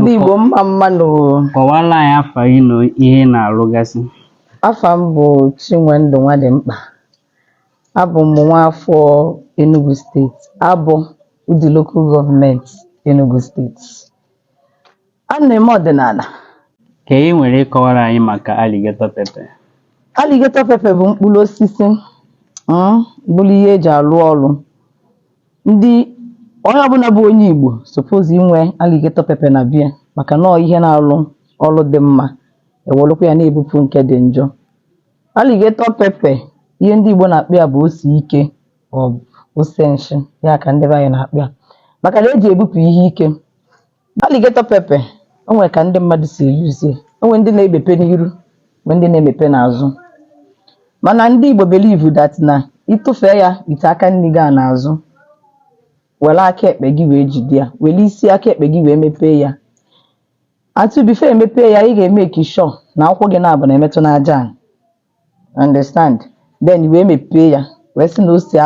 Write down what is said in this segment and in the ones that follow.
Ndị Igbo, mma mma nụ. Kọwara anyị afa gị na ihe ị na-arụgasị. Afa m bụ Chinwendụ Nwadịmkpa. Abụ m nwaafọ Enugu Steeti, Aboh Udi Local Government, Enugu Steeti. Ana m eme ọdịnala. Ka ị nwere ịkọwara anyị maka alligator pepper? Alligator pepper bụ mkpụrụ osisi bụrụ ihe eji alụ ọrụ. Ndị onye ọbụla bụ onye Igbo suppose inwe alligator pepper na be ya, maka na ọ ihe na-alụ ọrụ dị mma, ewelụkwa ya na-ebupụ nke dị njọ. Alligator pepper, ihe ndị Igbo na-akpọ ya bụ ose ike, ọ bụ ose nshi ya ka ndị be anyị na-akpọ ya, maka na eji ebupụ ihe ike. Alligator pepper, o nwere ka ndị mmadụ si eyuzie. O nwere ndị na-emepe n'iru, nwee ndị na-emepe n'azụ, mana ndị Igbo believe that na ịtụfee ya ite aka nri gị a n'azụ, were aka ekpe gị wee jide ya, were isi aka ekpe gị wee mepee ya atụ. Before emepee ya, ị ga-emeki sure na akwụkwọ gị na-abụ na-emetụ n'aja ala, understand? Then wee mepee ya, wee sị na ose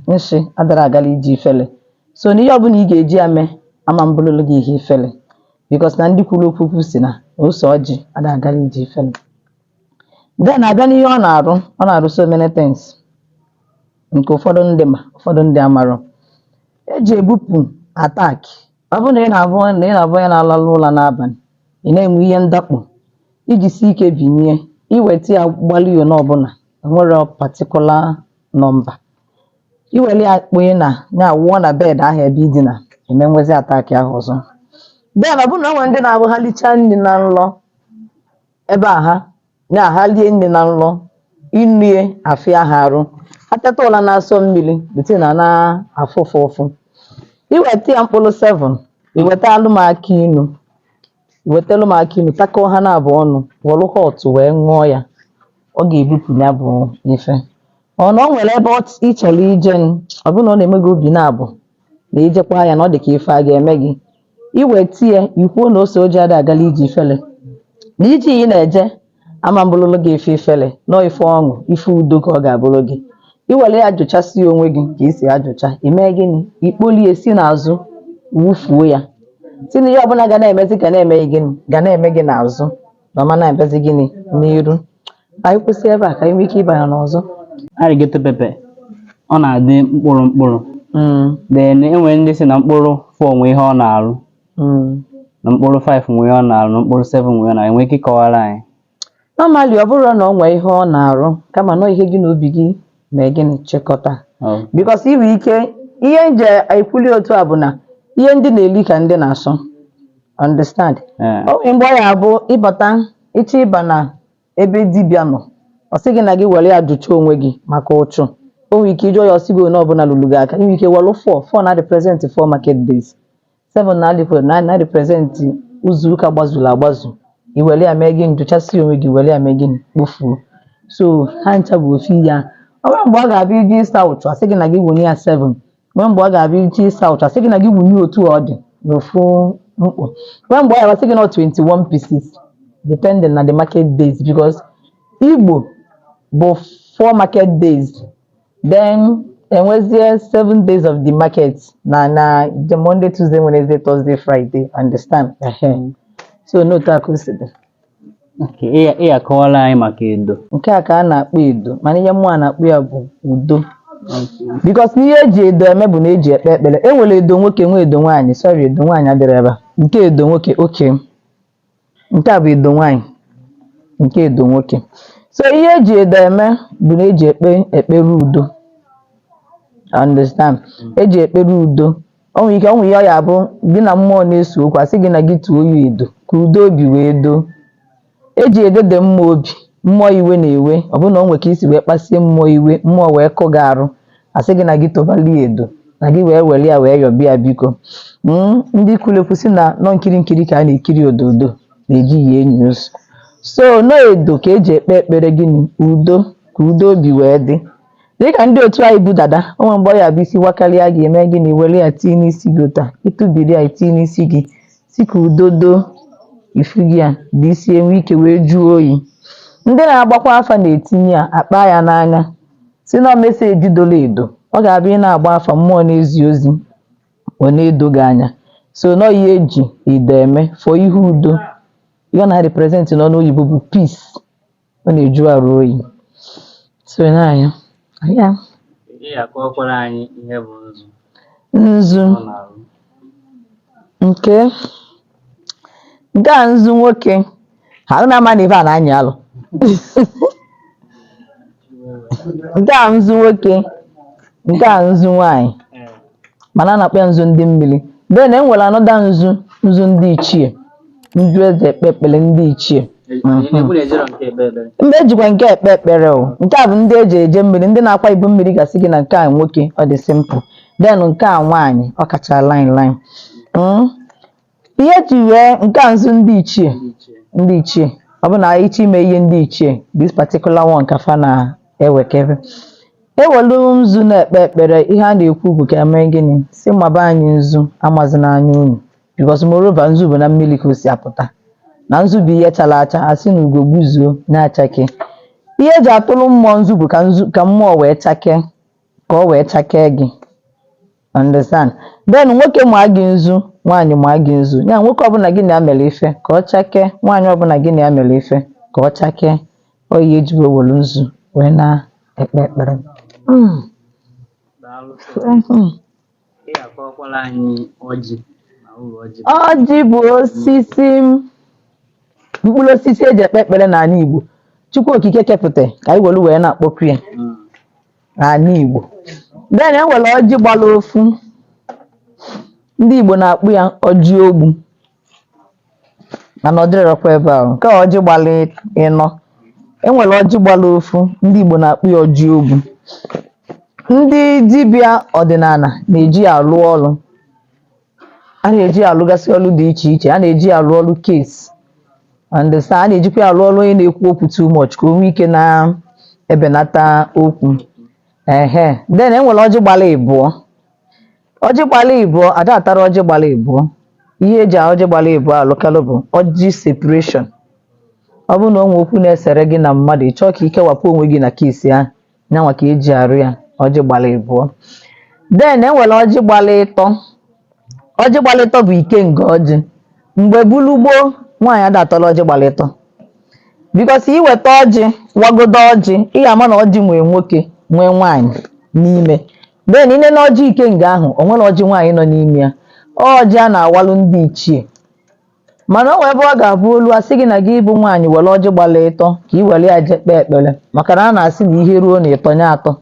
nshi adara agala ije ifele. So na ihe ọbụla ị ga-eji ya mee ama mbụlụlụ gị ihe ifele, because na ndị kwuru okwu kwu si na ose ọjị ada agala ije ifele. Then abịa n'ihe ọ na-arụ, ọ na-arụ so many things nke ụfọdụ ndị ma, ụfọdụ ndị amarọ. Eji ebupụ attack. Ọ bụrụ na ị na-abụ onye na-alalụ ụla n'abalị, ị na-enwe ihe ndakpo, iji si ike binye, iweta ya gbalị one ọbụla, enwere particular number, iwere ya kponye na ya, wụọ na bed ahụ ebe ị dina, eme nwezi attack ahụ ọzọ. Then ọ bụrụ na o nwere ndị na-abụ ha lichaa nri na nlọ, ebe a ha ya ha lie nri na nlọ, inue afịa ha arụ, ha teta ụla na-asọ mmiri, the na na-afụ ụfụ ụfụ, iweta ya mkpụrụ 7, iweta alụmaka inu, iweta alụmaka inu, takọọ ha na-abụ ọnụ, wọrụ hot wee ṅụọ ya, ọ ga-ebupụ ya bụ ife. Ọ na o nwere ebe ị chọrọ ije, ọ bụrụ na ọ na-eme gị obi na-abụ na ijekwa ya na ọ dị ka ife a ga-eme gị, iweta ya, ikwuo na ose oji ada agala ije ifele, na ije ị na-eje ama mbụlụlụ gị ife ifele, nọọ ife ọṅụ, ife udo ka ọ ga-abụrụ gị. Iwere ya jụchasị onwe gị ka isi ajụcha, ime gịnị? Ikpolie si n'azụ wufuo ya, si na ihe ọbụla ga na-emezi ga na-eme gịnị, ga na-eme gị n'azụ, na ọma na-emezi gịnị n'iru. Anyị kwụsị ebe a ka anyị nwee ike ịbanye n'ọzọ. Alligator pepper, ọ na-adị mkpụrụ mkpụrụ. Then enwere ndị si na mkpụrụ 4 nwe ihe ọ na-arụ, na mkpụrụ 5 nwe ihe ọ na-arụ, na mkpụrụ 7 nwe ihe ọ na-arụ. Enwere ike ịkọwara anyị? Normally, ọ bụrụ na ọ nwee ihe ọ na-arụ, kama na ihe gị na obi gị mee gịnị, chịkọta. Because inwe ike, ihe nje ekwuli otu a bụ na ihe ndị na-eli ka ndị na-asọ, understand? Eh. O nwere mgbe ọ ya abụ ịbata, ịchọ ịba na ebe dibịa nọ, ọ sị gị na gị were ya jụchaa onwe gị maka ụchụ. O nwere ike ịjụọ ya, ọsị gị onye ọbụla lụrụ gị aka. Ị nwere ike were 4 4 na represent 4 market days, 7 na represent ụzọ ụka gbazuru agbazu. I were ya mee gịnị? Jụchasị onwe gị, were ya mee gịnị? Kpofuo. So ha ncha bụ ofu ihe ahụ. Ọ nwere mgbe ọ ga-abịa iji ịsa ụchụ, asị gị na gị wunye ya 7. Nwee mgbe ọ ga-abịa iji ịsa ụchụ, asị gị na gị wunye otu ọ dị n'ofu mkpọ. Nwee mgbe ọ ga-asị gị na 21 pieces, depending na the market days, because Igbo bụ 4 market days, then enwezie 7 days of the market na the Monday, Tuesday, Wednesday, Thursday, Friday, understand? Ehe. So n'otu a ka o si dị. Okay, ị akọwara anyị maka edo. Nke a ka a na-akpọ edo, mana ihe mmụọ a na-akpọ ya bụ udo, because n'ihe eji edo eme bụ na eji ekpe ekpere. E nwere edo nwoke, nwee edo nwaanyị. Sorry, edo nwaanyị adịrị ebe a. Nke edo nwoke, oke nke a bụ edo nwaanyị, nke edo nwoke. So ihe eji edo eme bụ na eji ekpe ekpere udo, understand? Eji ekpere udo. O nwere ike, o nwere ihe ọ ya abụ gị na mmụọ na-eso okwu, asị gị na gị tụọ ya edo ka udo obi wee doo. Eji edo dị mma obi mmụọ iwe na-ewe. Ọ bụrụ na o nwere ka isi wee kpasie mmụọ iwe, mmụọ wee kụ gị arụ, asị gị na gị tụbali ya edo, na gị wee were ya wee yọbịa ya biko. Ndị kwuru ekwu sị na nọ nkiri nkiri ka a na-ekiri ododo na-eji ya enyi ụzọ. So nọ edo ka eji ekpe ekpere gịnị? Udo, ka udo obi wee dị. Dịka ndị otu anyị bụ dada, o nwere mgbe ọ ya bụ isi wakarịa gị, eme gịnị? Were ya tinye n'isi gị otu a, ịtụbiri ya itinye n'isi gị, si ka udo doo ifu gị ya dị isi enwe ike wee jụọ oyi. Ndị na-agbakwa afa na-etinye ya akpa ya n'anya, si na message doro edo. Ọ ga-abịa, ị na-agba afa, mmụọ na-ezi ozi, ọ na-edo gị anya. So nọ ihe eji ido eme for ihe udo. Ihe ọ na-represent n'ọnụ oyibo bụ peace. Ọ na-eju arụ oyi. So na ya ya. Ị ga-akọwakwara anyị ihe bụ nzu? Nzu. Ọ na-arụ. Nke a nzu nwoke ha na-ama na ife a na-anyị alụ. Nke a nzu nwoke, nke a nzu nwaanyị, mana a na-akpọ ya nzu ndị mmiri. Then e nwere another nzu, nzu ndị ichie, nzu eji ekpe ekpere ndị ichie. Ị na-ekwu na ejiro nke ekpe ekpere? Mgbe ejikwa nke ekpe ekpere o. Nke a bụ ndị eji eje mmiri. Ndị na-akwa ibu mmiri ga-asị gị na nke a nwoke, ọ dị simple. Then nke a nwaanyị, ọ kacha line line. Ihe eji wee nke a nzu ndị ichie, Ndị ichie. Ndị ichie, ọ bụ na ịchọ ime ihe ndị ichie, this particular one ka fa na-ewekebe. Ewelu nzu na-ekpe ekpere, ihe a na-ekwu bụ ka eme gịnị? Si maba anyị nzu amazina anya unu, because moreover, nzu bụ na mmiri ka o si apụta, na nzu bụ ihe chara acha. Asị na ugo gbuzuo na-achake. Ihe eji atụrụ mmụọ nzu bụ ka nzu, ka mmụọ wee chakee, ka ọ wee chakee gị, understand? Then nwoke maa gị nzu, nwaanyị maa gị nzu, ya nwoke ọbụla gị na ya mere ife ka ọ chakee, nwaanyị ọbụla gị na ya mere ife ka ọ chakee. Ọ ihe eji wee were nzu wee na-ekpe ekpere. Daalụ sọ. Ị ga-akọwakwara anyị ọjị na uru ọjị? Ọjị bụ osisi, mkpụrụ osisi eji ekpe ekpere n'ala Igbo. Chukwu Okike kepụta ka anyị were wee na-akpọku ya n'ala Igbo. Then e nwere ọjị gbara ofu, ndị Igbo na-akpụ ya ọjị ogbu, mana ọ dịrọkwa ebe ahụ. Nke a ọjị gbara ịnọ. E nwere ọjị gbara ofu, ndị Igbo na-akpụ ya ọjị ogbu. Ndị dibịa ọdịnala na-eji ya alụ ọrụ. A na-eji ya alụgasị ọrụ dị iche iche. A na-eji ya alụ ọrụ case, understand? A na-ejikwa ya alụ ọrụ onye na-ekwu okwu too much, ka o nwee ike na-ebenata okwu. Ehe, then e nwere ọjị gbara ịbụọ. Ọjị gbara ịbụọ, ada atara ọjị gbara ịbụọ. Ihe eji ọjị gbara ịbụọ alụkalụ bụ ọjị separation. Ọ bụrụ na o nwee okwu na-esere gị na mmadụ, ị chọọ ka ị kewapụ onwe gị na case ahụ, nyanwa ka eji arụ ya, ọjị gbara ịbụọ. Then e nwere ọjị gbara ịtọ. Ọjị gbara ịtọ bụ ikenga ọjị. Mgbe bulu gboo, nwaanyị ada atọrọ ọjị gbara ịtọ, because iweta ọjị, wagodo ọjị, ị ga-ama na ọjị nwee nwoke, nwee nwaanyị n'ime. Then ine na ọjị ikenga ahụ, o nwere ọjị nwaanyị nọ n'ime ya. Ọjị a na-awalụ ndị ichie, mana o nwee ebe ọ ga-abụ olu asị gị na gị bụ nwaanyị were ọjị gbara ịtọ ka ị were ya jee kpee ekpere, maka na a na-asị na ihe ruo na ịtọ nye atọ.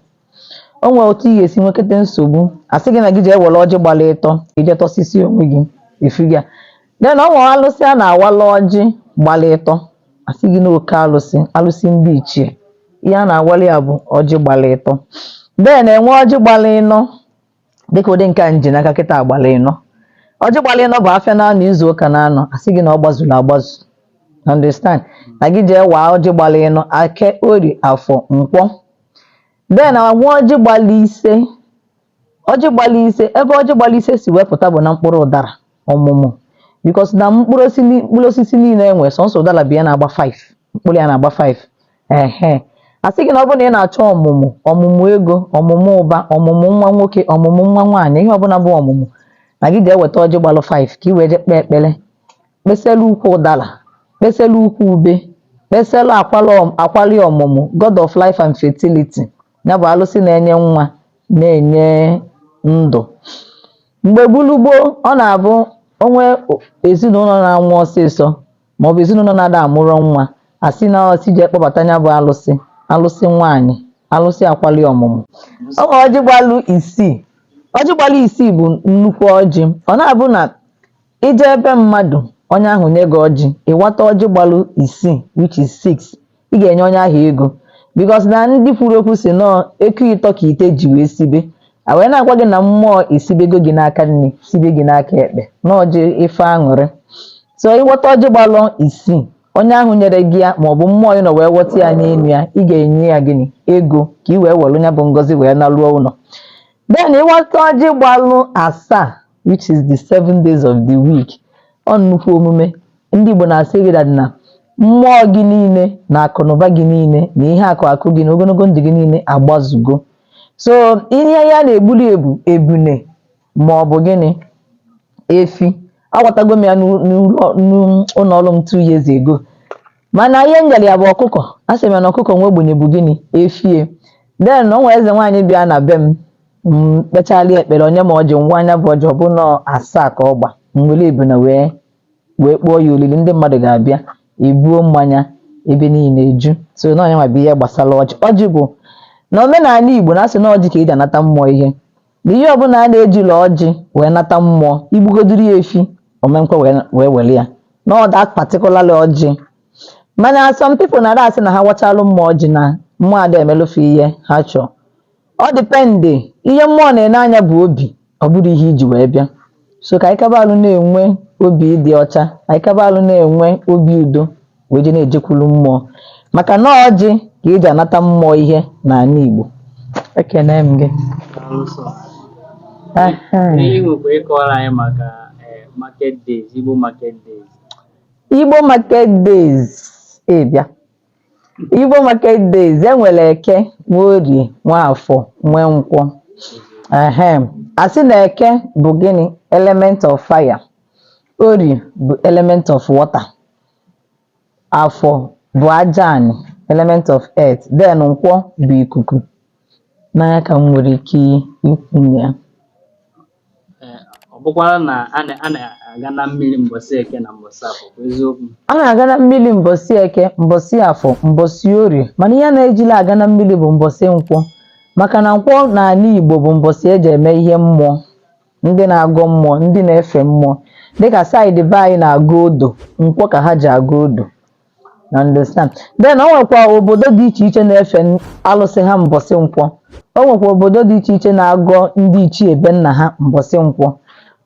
O nwee otu ị ga-esi nwekọta nsogbu, asị gị na gị jee were ọjị gbara ịtọ ka ije tọsisi onwe gị efiga. Then ọ nwere alụsị a na-awalụ ọjị gbara ịtọ, asị gị na oke alụsị, alụsị ndị ichie, ihe a na-awalị ya bụ ọjị gbara ịtọ. Then enwe ọjị gbara ịnọ, dịka ụdị nke a nji n'aka kịta gbara ịnọ. Ọjị gbara ịnọ bụ afịa na-anọ, izu ụka na-anọ, asị gị na ọ gbazuru agbazu, understand? Na gị jee waa ọjị gbara ịnọ, Ake, Orie, Afọ, Nkwọ. Then anwe ọjị gbara 5. Ọjị gbara 5, ebe ọjị gbara 5 si wepụta bụ na mkpụrụ ụdara ọmụmụ, because na mkpụrụ osisi niile enwe, sọnsọ ụdara bụ ya na-agba 5 mkpụrụ, ya na-agba 5. Ehe, asị gị na ọ bụrụ na ị na-achọ ọmụmụ, ọmụmụ ego, ọmụmụ ụba, ọmụmụ nwa nwoke, ọmụmụ nwa nwaanyị, ihe ọbụla bụ ọmụmụ, na gị jee weta ọjị gbalụ 5 ka ị wee jee kpee ekpere, kpeselu ukwu ụdara, kpeselu ukwu ube, kpeselu akwali ọmụmụ, god of life and fertility, ya bụ alụsị na-enye nwa, na-enye ndụ. Mgbe gbulugboo, ọ na-abụ onwe ezinụlọ na-anwụ ọsịsọ, maọbụ ezinụlọ na-ada amụrọ nwa, asị na ọsị jee kpọbata ya bụ alụsị, alụsị nwaanyị, alụsị akwali ọmụmụ. Ọ nwere ọjị gbalụ 6. Ọjị gbalụ 6 bụ nnukwu ọjị. Ọ na-abụ na ije ebe mmadụ, onye ahụ nye gị ọjị, ịwata ọjị gbalụ 6, which is 6, ị ga-enye onye ahụ ego, because na ndị kwuru okwu si nọọ eku ịtọ ka ite ji wee sibe. A wee na-agwa gị na mmụọ esibego gị n'aka nne, sibe gị n'aka ekpe, na ọjị ife aṅụrị. So ịghọta ọjị gbalụ 6, onye ahụ nyere gị ya, maọbụ mmụọ ị nọ wee ghọta ya n'elu ya, ị ga-enye ya gịnị? Ego, ka ị wee were ya bụ ngọzi wee naruo ụlọ. Then ịghọta ọjị gbalụ 7, which is the 7 days of the week, ọ nnukwu omume. Ndị Igbo na-asị gị that na mmụọ gị niile na akụnụba gị niile na ihe akụ akụ gị na ogologo ndụ gị niile agbazugo. So ihe ya na-egbuli ebu ebune, ma ọ bụ gịnị? Efi aghọtago m ya n'ụlọ ọrụ m 2 years ago, mana ihe m nyere ya bụ ọkụkọ. A sị m ya na ọkụkọ nwa ogbenye bụ gịnị? Efie. Then o nwere eze nwaanyị bịa na be m, m kpechala ekpere, onye ma ọjị nwa anya bụ ọjị, ọ bụ nọ 7 ka ọ gba. M were ebuna wee kpọọ ya olili, ndị mmadụ ga-abịa, ebuo mmanya, ebe niile eju. So na onye nwa bụ ihe gbasara ọjị. Ọjị bụ na omenala Igbo na-asị na ọjị ka eji anata mmụọ ihe, na ihe ọbụla a na-ejila ọjị wee nata mmụọ, igbugodiri ya efi omenkwe wee were ya na that particular ọjị. Mana some people na-ada asị na ha wachalụ mmụọ ọjị, na mmụọ ada emelụfe ihe ha chọọ. Ọ depend ihe mmụọ na-ene anya bụ obi, ọ bụrụ ihe iji wee bịa. So ka anyị kabalụ na-enwe obi dị ọcha, anyị kabalụ na-enwe obi udo wee je na-ejekwulu mmụọ, maka na ọjị ka eji anata mmụọ ihe n'ala Igbo. Ekene m gị. Daalụ sọ. Ihe nwekwa ịkọwara anyị maka market days, Igbo market days? Igbo market days, ịbịa Igbo market days, enwere Eke, nwe Orie, nwe Afọ, nwe Nkwọ. Ehem, asị na Eke bụ gịnị? Element of fire. Orie bụ element of water. Afọ bụ aja anị, element of earth. Then Nkwọ bụ ikuku. N'anya ka m nwere ike ikwu na ya. Ọ bụkwara na a na-aga na mmiri mbọsị Eke na mbọsị Afọ, bụ eziokwu? A na-aga na mmiri mbọsị Eke, mbọsị Afọ, mbọsị Orie, mana ihe a na-ejila aga na mmiri bụ mbọsị Nkwọ, maka na Nkwọ n'ala Igbo bụ mbọsị eji eme ihe mmụọ, ndị na-agọ mmụọ, ndị na-efe mmụọ, dịka side be anyị na-agụ odo, Nkwọ ka ha ji agụ odo. You understand? Then o nwekwa obodo dị iche iche na-efe alụsị ha mbọsị Nkwọ. O nwekwa obodo dị iche iche na-agọ ndị ichie be nna ha mbọsị Nkwọ,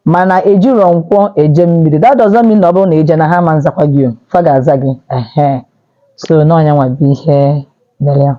mana ejiro Nkwọ eje mmiri. That doesn't mean na ọ bụrụ na ije na ha ma nzakwa gị o, fa ga-aza gị. Ehe, so n'ọnya nwa bụ ihe mere ya.